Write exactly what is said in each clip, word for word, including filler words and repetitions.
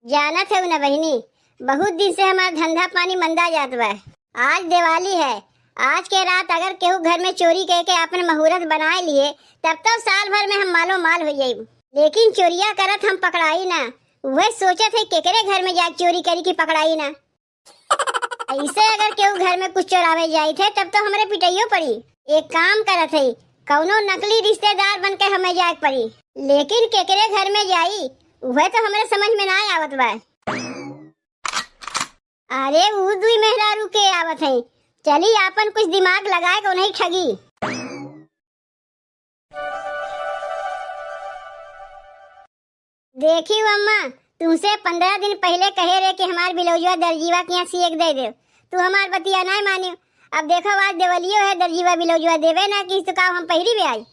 जानत हउ न बहिनी, बहुत दिन से हमार धंधा पानी मंदा जात बा। आज दिवाली है, आज के रात अगर केहू घर में चोरी कइके आपन मुहूर्त बनाए लिए, तब तो साल भर में हम मालो माल होइ जाइब। लेकिन चोरिया करत हम पकड़ाई ना, उहे सोचत है केकरे घर में जाके चोरी करी कि पकड़ाई ना। ऐसे अगर केहू घर में कुछ चोरावे जाइत है, तब तो हमरे पिटइयो पड़ी। एक काम करत है, कउनो नकली रिश्तेदार बन के हमें जाए के पड़ी, लेकिन केकरे घर में जाई, उहे तो हमरे समझ में ना आवत बा। अरे, ऊ दुई मेहरारू के आवत है, चली आपन कुछ दिमाग लगाए के उन्हें ठगी। देखियो अम्मा, तुमसे पन्द्रह दिन पहिले कहे रहे कि हमार बिलौजुआ दर्जीवा के यहाँ सिए के दे देव। तू हमार बतिया नाय मानियो। अब देखो, आज देवलियो है, दर्जीवा बिलौजुआ देवे ना कि तो का हम पहिरी बे आई?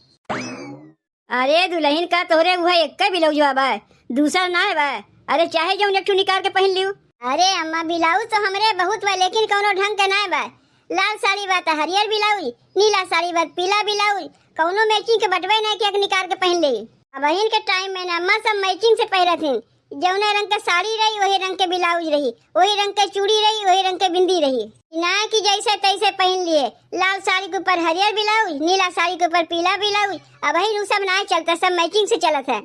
अरे दुलहिन, का तोहरे उहे एक्के बिलौजुआ बा, दूसर नाय बा? अरे चाहे जौन एक ठो निकार के पहिन लियो। अरे अम्मा, बिलाउज तो हमरे बहुत बा, लेकिन कउनो ढंग के नाय बा। लाल साड़ी बा त हरियर बिलाउज, नीला साड़ी बा त पीला बिलाउज, कउनो matching के बटवे नाय कि एक निकार के पहिन ले। अबहिन के time में ना अम्मा सब matching से पहिरत हिन, जौने रंग के साड़ी रही, वही रंग के बिलाउज रही, वही रंग के चूड़ी रही, वही रंग के बिंदी रही। ई ना कि जैसे तैसे पहिन लिए, लाल साड़ी के ऊपर हरियर बिलाउज, नीला साड़ी के ऊपर पीला बिलाउज। अबहिन उ सब नाय चलता, सब matching से चलत है।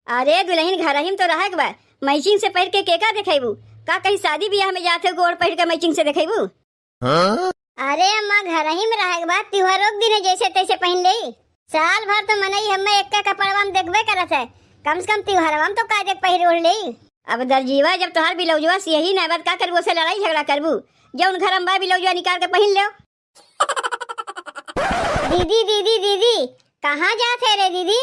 अरे दुलहिन, घरहिम तो रहक बा, matching से पहिर के केका देखइबू? का कहीं शादी बियाह में जात हो, गोड़ पहिर के matching से देखइबू? हाँ? अरे अम्मा, घरहिम रहक बा, त्योहारो के दिने जैसे तैसे पहिन लेई। साल भर तो मनई हमें एक्के कपड़वा में देखबे करत है, कम से कम त्योहारवा में तो कायदे के पहिर ओढ़ लेई। अब दर्जीवा, जब तोहार बिलौजुआ सियही ना बा, त का करबू? ओसे लड़ाई झगड़ा करबू? जौन घर में बा बिलौजुआ निकाल के पहिन लेव। दीदी, दीदी, दीदी, कहाँ जात है रे दीदी?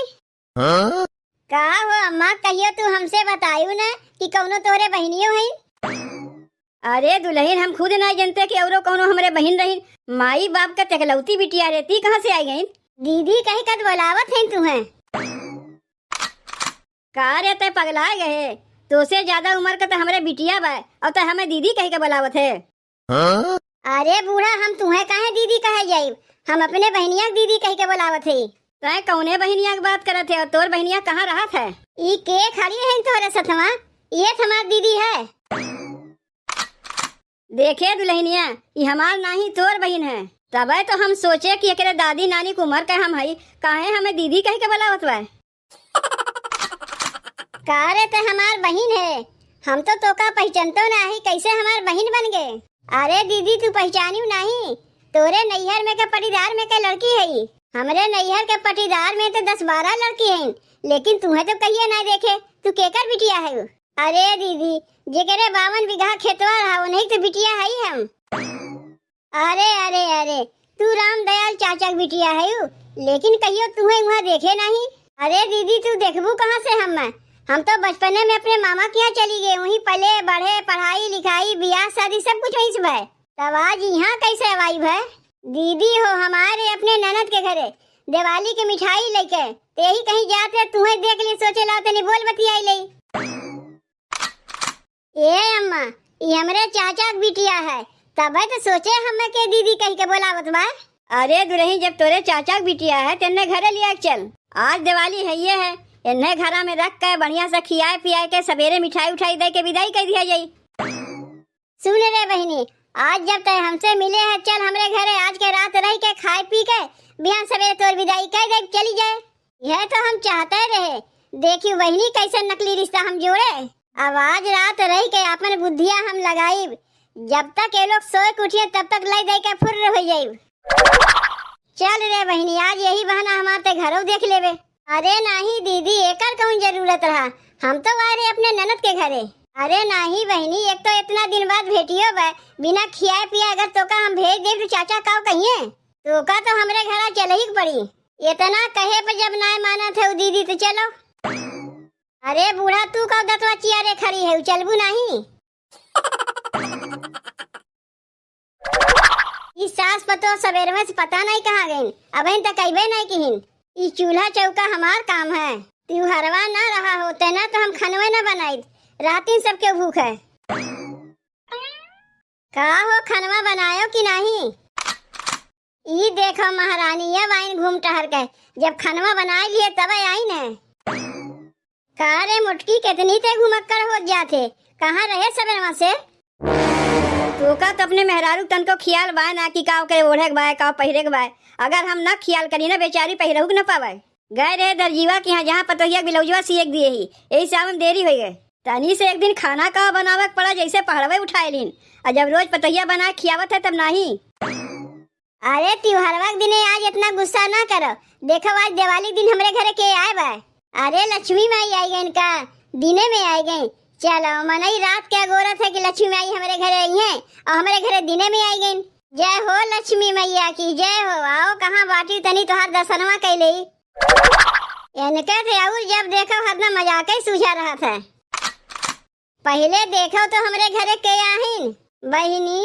हाँ? का हो अम्मा, कहियो तू हमसे बतायू ना कि कउनो तोहरे बहिनियो हईन? अरे दुलहिन, हम खुद नाय जनते कि औरो कउनो हमरे बहिन रहिन। माई बाप के तेकलौती बिटिया रे, ती कहाँ से आई गईन? दीदी कहि के त बोलावत हईन तुहें। का रे, तै पगलाए गए? तोसे ज्यादा उमर के त हमरे बिटिया बा, अउर तै हमें दीदी कहि के बोलावत है। हाँ? अरे बूढ़ा, हम तुहें काहे दीदी कहे जाइब? हम अपने बहिनिया के दीदी कहि के बोलावत हई। तैं कौने बहिनिया के बात करत है और तोर बहिनिया कहाँ रहत है? ई के खड़ी है तोहरे सथवा? ये त हमार दीदी है। देखे दुलहिनिया, ई हमार नाही तोर बहिन है। तबे तो हम सोचे कि एकरे दादी नानी के उमर के हम हई, काहे हमें दीदी कहि के बोलावत बा? का रे, ते हमार बहिन है, हम तो तोका पहिचनतो नाही, कैसे हमार बहिन बन गे? अरे दीदी, तू पहिचानिउ नाही, तोरे नैहर में के पटीदार में के लड़की है, हमरे नैहर के पटीदार में तो दस बारह लड़की हैं, लेकिन तुहे तो कहिए ना देखे, तू केकर बिटिया है? अरे दीदी, जेकरे बावन बीघा खेतवा रहा, उन्हीं तो बिटिया है हम। अरे, अरे, अरे, तू रामदयाल चाचा के बिटिया हयू, लेकिन कहियो तुहे उहाँ देखे नाही। अरे दीदी, तू देखबू कहाँ से हम्मे? हम तो बचपने में अपने मामा के यहाँ चली गए, वहीं पले, बढ़े, पढ़ाई, लिखाई, बियाह, शादी सब कुछ वहीं से भय। तब आज यहाँ कैसे आई भय? दीदी हो हमारे अपने ननद के घरे दिवाली के मिठाई लेके, तेही कहीं जात रहे, तुहे देख ली, सोचे लाओ तनी बोल बतियाई ले। ए अम्मा, ई हमरे चाचा के बिटिया है, तबे तो सोचे हम्मे के दीदी कहि के बोलावत बा। अरे दुलहिन, जब तोरे चाचा के बिटिया है, तेन्ने घरे लिया के चल। आज दिवाली है ये है, एन्ने घरा में रख के बढ़िया से खियाए पियाए के सबेरे मिठाई उठाई दे के विदाई कर दिया जाई। सुन रे बहिनी, आज जब तय हमसे मिले है, चल हमरे घरे आज के रात रह के खाए पी के बिहान सबेरे तोर विदाई कर दे, चली जाए। यह तो हम चाहते रहे। देखी बहिनी, कैसे नकली रिश्ता हम जोड़े। अब आज रात रह के अपन बुद्धिया हम लगाइब। जब तक ये लोग सोए के उठिए, तब तक लई दे के फुर्र हो जाइब। चल रे बहिनी, आज यही बहाना हमार ते घरो देख लेबे। अरे नाही दीदी, एकर कौन जरूरत रहा? हम तो आए रहे अपने ननद के घरे। अरे नाही बहिनी, एक तो इतना दिन बाद भेटियो बा, बिना खियाए पिया अगर तोका हम भेज देब तो चाचा काव कहिए? तोका तो हमरे घरा चलही के पड़ी। इतना कहे पे जब नाय मानत है दीदी तो चलो। अरे बूढ़ा, तू का दतवा चियारे खड़ी है, चलबू नाही? ई सास पतोह सबेरवे से पता नहीं कहाँ गइन, अबहिन तक अइबे नहीं किहिन। ई चूल्हा चौका हमार काम है, त्योहरवा ना रहा होते ना तो हम खनवे ना बनाइत, रातिन सबके भूख है। का हो, खनवा बनायो कि नाही? ई देखो महारानी, अब आइन घूम टहर के, जब खनवा बनाए लिए तबे आइन है। अरे मोटकी, केतनी ते घुमक्कड़ होत जात हे, कहाँ रहे सबेरवा से? तोका तो अपने मेहरारू तनको खियाल बाय ना कि का ओकरे ओढ़े के बाय, का पहिरे के बाय। अगर हम ना खियाल करी ना, बेचारी पहिरहू के ना पावे। गए रहे दर्जीवा के यहाँ, जहाँ पतोहिया के ब्लाउजवा सिए के दिए ही, यही से आवे में देरी होइ गए। तनी से एक दिन खाना का बनावे के पड़ा, जैसे पहाड़वे उठाए लीन। और जब रोज पतोहिया बना के खियावत है तब नाही। अरे, त्योहारवा के दिने आज इतना गुस्सा ना करो। देखो, आज दिवाली के दिन हमरे घरे के आए बा? अरे, लक्ष्मी माई आई गईन का? दिने में आई गईन? चलो, मनई रात के अगोरत है कि लक्ष्मी माई हमरे घरे आई हैं और हमरे घरे दिने में आई गईन। जय हो लक्ष्मी मैया की, जय हो। आओ, कहाँ बाटी, तनी तोहार दर्शनवा कैले। इनके थे और जब देखो हरदम मजाक ही सूझा रहत है। पहिले देखो तो हमरे घरे के आहिन। बहिनी,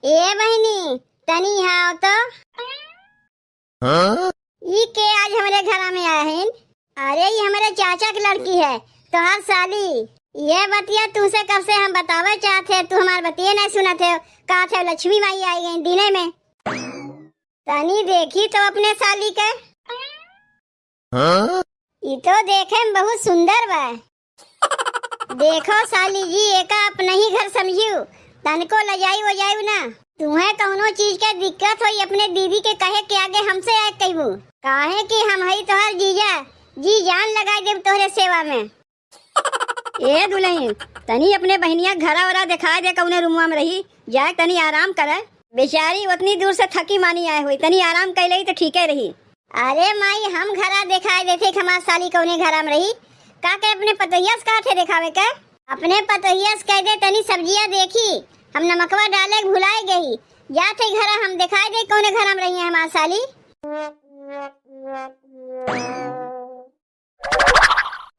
ए बहिनी, तनी यहाँ आओ तो। हाँ? ई के आज हमरे घरा में आहिन? अरे, ई हमरे चाचा के लड़की है, तोहार साली। ये बतिया तुमसे कब से हम बतावे चाहत है, तू हमार बतिये नहीं सुनत है। कहत है लक्ष्मी माई आई गई दिने में। तनी देखी तो अपने साली के। हाँ? ई तो देखे में बहुत सुंदर बा। देखो साली जी, एका अपनही घर समझियो, तनको लजाई वजाई ना। तुम्हें कौनो चीज के दिक्कत होई, अपने दीदी के कहे के आगे हमसे आए कहबू, काहे कि हम हई तोहर जीजा, जी जान लगाई देब तोहरे सेवा में। ए दुल्हन, तनी अपने बहनिया के घरा वरा दिखाई दे, कौने रूमवा में रही, जाए तनी आराम करे। बेचारी उतनी दूर से थकी मानी आए हुई, तनी आराम कर लेई तो ठीके रही। अरे माई, हम घरा देखाए देथे कि हमार साली कौने घरा में रही। का के अपने पतोहिया से कहा थे देखावे के? अपने पतोहिया से कह दे, तनी सब्जिया देखी, हम नमकवा डाले के भुलाए गई। जा थे घरा, हम देखाए दे कौने घरा में रही है हमार साली।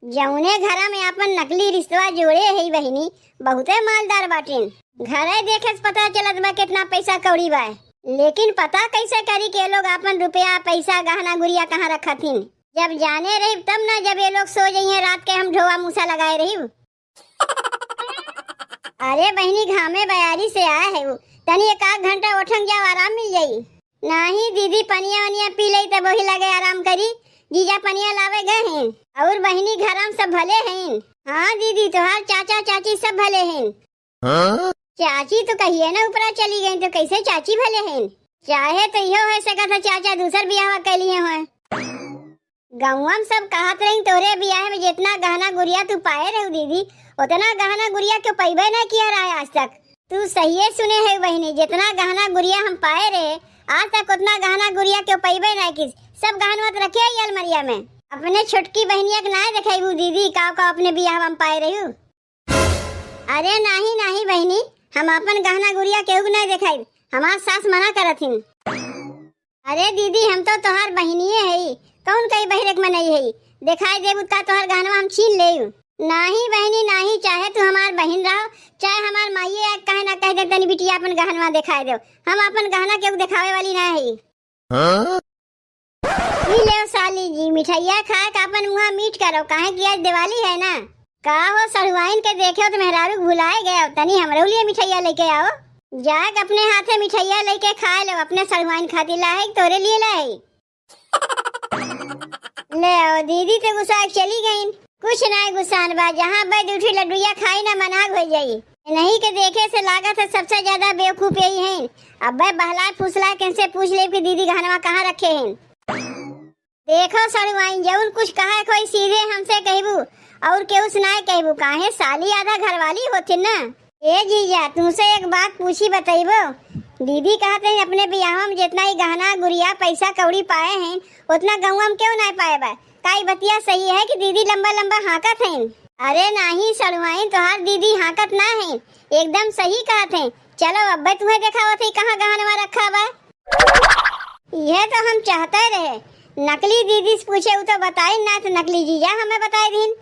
जौने घरा में आपन नकली रिश्तवा जोड़े है बहिनी, बहुते मालदार बाटिन। घरे देखे से पता चलत बा कितना पैसा कौड़ी बा, लेकिन पता कैसे करी के लोग आपन रुपया, पैसा, गहना, गुरिया कहाँ रखथिन। जब जाने रही तब ना, जब ये लोग सो जइहे रात के हम ढोवा मूसा लगाए रही। अरे बहिनी, घामे बयारी से आए है वो, तनी एक आध घंटा ओठंग जाओ, आराम मिल जाई। नाही दीदी, पनिया वनिया पी लई तब वही लगे आराम करी। जीजा पनिया लावे गए हैं। और बहिनी, घर में सब भले हैं? हाँ दीदी, तोहार चाचा चाची सब भले हैं। हाँ? चाची तो कहिए ना ऊपरा चली गई, तो कैसे चाची भले हैं? चाहे तो इहो हो सकत है चाचा दूसर बियाह कर लिए हों। गौवा में सब कहत रही, तोरे बियाह में जितना गहना गुरिया तू पाए रहू दीदी, उतना गहना गुरिया क्यों पैबे ना किया रहा आज तक। तू सहिए सुने है बहिनी, जितना गहना गुरिया हम पाए रहे, आज तक उतना गहना गुरिया क्यों पैबे ना किस। सब गहनवा तो रखे है अलमरिया में। अपने छोटकी बहनिया के ना देखेबू दीदी, का का अपने बियाह में पाए रहू। अरे नाही, नाही बहिनी, हम आपन गहना गुरिया केहू के नहीं देखाई, हमार सास मना करत हिन। अरे दीदी, हम तो तोहार बहिनिये हई, कौन कई बहिरे के मनई हई? देखाई देबू का तोहार गहनवा हम छीन लेब? नाही बहिनी नाही, चाहे तू हमार बहिन रहो, चाहे हमार माइये आके कहे ना कह दे, "तनी बिटिया अपन गहनवा देखाई दो।" हम अपन गहना केहू देखावे वाली ना हई। हाँ? ई लेव साली जी, मिठाइया खाए का अपन मुँहा मीठ करो, काहे कि आज दिवाली है ना। का हो सढ़ुआइन के देखे हो तो मेहरारू के भुलाए गए हो, तनी हमरो लिए मिठाइया लेके आओ। जाके अपने हाथे मिठाइया लेके खाए लो, अपने सढ़ुआइन खातिर लाए कि तोरे लिए लाए? ले आओ, दीदी तो गुस्सा के चली गईन। कुछ ना गुस्सान बा, जहाँ अब्बे दू ठो लड्डुया खाई ना मनाग हो जाई। नहीं के देखे से लागत है सबसे ज्यादा बेवकूफ यही हैं। अब्बे बहला फुसला के इनसे पूछ लेब कि दीदी गहनवा कहाँ रखे हैं। देखो सड़ुआइन, जौन कुछ कहे कोई सीधे हमसे कहबू, और केहू से ना कहबू, काहे साली आधा घरवाली होथिन ना। ए जीजा, तुमसे एक बात पूछी बतइबो? दीदी कहत रही अपने बियाह में जितना ही गहना गुरिया पैसा कौड़ी पाए हैं, उतना गौवा में क्यों ना पाए बा? का ई बतिया सही है कि दीदी लंबा लंबा हाँकत हैं? अरे नाही सड़ुआइन, तोहार दीदी हाँकत ना है, एकदम सही कहत हैं। चलो अब्बे तुम्हें देखावत है कहाँ गहनवा रखा बा। यह तो हम चाहते रहे, नकली दीदी से पूछे उ तो बताई ना, तो नकली जीजा हमें बताई दीन।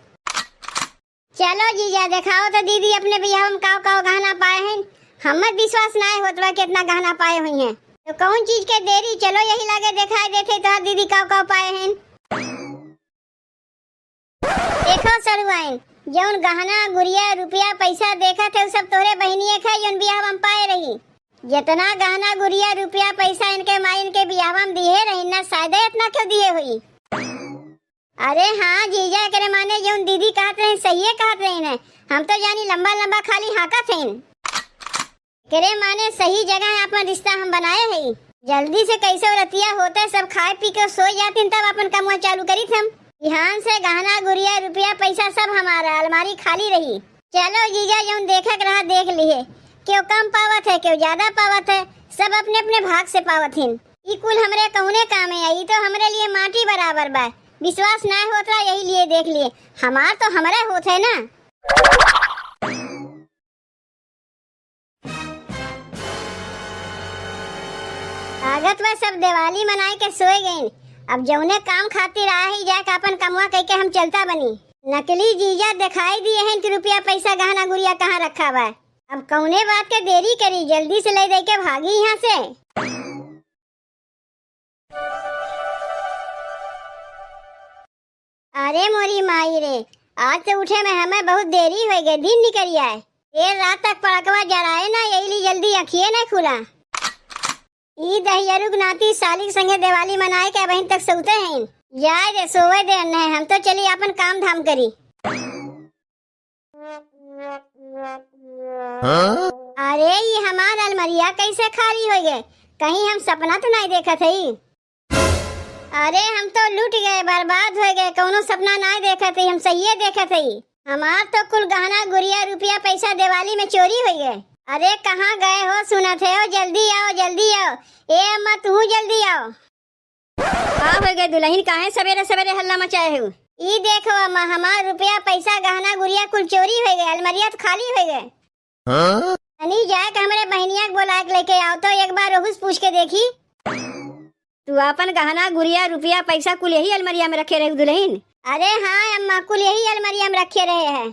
चलो जीजा, देखाओ तो दीदी अपने बियाह में काव काव गहना पाए हैं। हमें विश्वास ना होत बा कितना गहना पाए हुई हैं। तो कौन चीज के देरी, चलो यही लागे देखाई देते तो दीदी काव काव पाए हैं। देखो सड़ुआइन, जौन गहना गुरिया रुपया पैसा देखत है, उ सब तोहरे बहिनिये के है, जौन बियाह में पाए रही। जितना गहना गुरिया रुपया पैसा इनके माई इनके बियाह में दिए रही ना, शायद इतना क्यों दिए हुई। अरे हाँ जीजा, एकरे माने जौन दीदी कहत रही, सहिए कहत रही न। हम तो जानी लंबा लंबा खाली हाँकत हईन। एकरे माने सही जगह आपन रिश्ता हम बनाए हई। जल्दी से कैसे रतिया होते, सब खाए पी के सोए जातिन, तब आपन कमवा चालू करीत हम। बिहान से गहना गुरिया रुपया पैसा सब हमारा, अलमारी खाली रही। चलो जीजा, जौन देखक रहा देख लिहे, केहू कम पावत है, केहू ज्यादा पावत है, सब अपने अपने भाग से पावत हिन। ई कुल हमरे कौने कामे आई, ई तो हमरे लिए माटी बराबर बा। विश्वास ना होत रहा, यही लिए देख लिए, हमार तो हमरे होत है ना। लागत बा सब दिवाली मनाए के सोए गइन। अब जौने काम खातिर आए ही, जाके आपन कमवा कइके हम चलता बनी। नकली जीजा दिखाई दिए हैं कि रुपया पैसा गहना गुरिया कहाँ रखा बा। अब कौने बात के देरी करी, जल्दी से ले दे के भागी यहाँ से। अरे मोरी माई रे, आज तो उठे में हमें बहुत देरी होइ गए, दिन निकल आए। देर रात तक पड़कवा जराए ना, यही लिए जल्दी अखिए ना खुला। ई दहियरुक नाती सालिक संगे दिवाली मनाए के अबहिन तक सोते हैं। जाए दे, सोवे दे, नहीं हम तो चली आपन काम धाम करी। हाँ? अरे, ई हमार अलमरिया कैसे खाली होइ गए? कहीं हम सपना तो नहीं देखत हई? अरे, हम तो लुट गए, बर्बाद होइ गए, कौनो सपना नहीं देखत हई, हम सहिए देखत हई। हमार तो कुल गहना गुरिया रुपया पैसा दिवाली में चोरी होइ गए। अरे, कहाँ गए हो? सुनत है हो? जल्दी आओ, जल्दी आओ। ए अम्मा, तू जल्दी आओ। का होइ गए दुलहिन, काहे सबेरे सबेरे हल्ला मचाए हो? ई देखो अम्मा, हमार रुपया, पैसा, गहना, गुरिया कुल चोरी होइ गए, अलमरिया तो खाली होइ गए। हाँ? तनी जाए के हमरे बहिनिया के बोलाए के लेके आओ तो, एक बार ओहू से पूछ के देखी। तू आपन गहना, गुरिया, रुपया, पैसा कुल यही अलमरिया में रखे रहे दुलहिन? अरे हाँ अम्मा, कुल यही अलमरिया में रखे रहे हैं।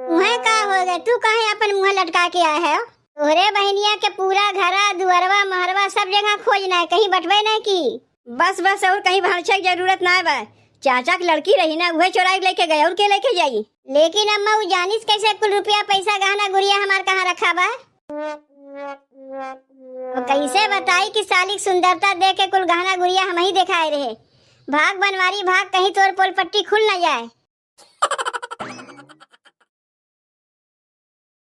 उहे का होइ गए, तू काहे आपन मुँह लटका के आए है? तोहरे बहिनिया के पूरा घरा, दुअरवा, महरवा, सब जगह खोजना है, कहीं बटबे नहीं की। बस, बस, और कहीं भड़छे के जरूरत ना बा। चाचा के लड़की रही ना, उहे चोराई के लेके गए, और के लेके जाई? लेकिन अम्मा, उ जानिस कैसे कुल रुपया, पैसा, गहना, गुरिया हमार कहाँ रखा बा? और कैसे बताई कि सालिक सुंदरता देख के कुल गहना, गुरिया हमही देखाए रहे। भाग बनवारी भाग, कहीं तोर पोल पट्टी खुल न जाए।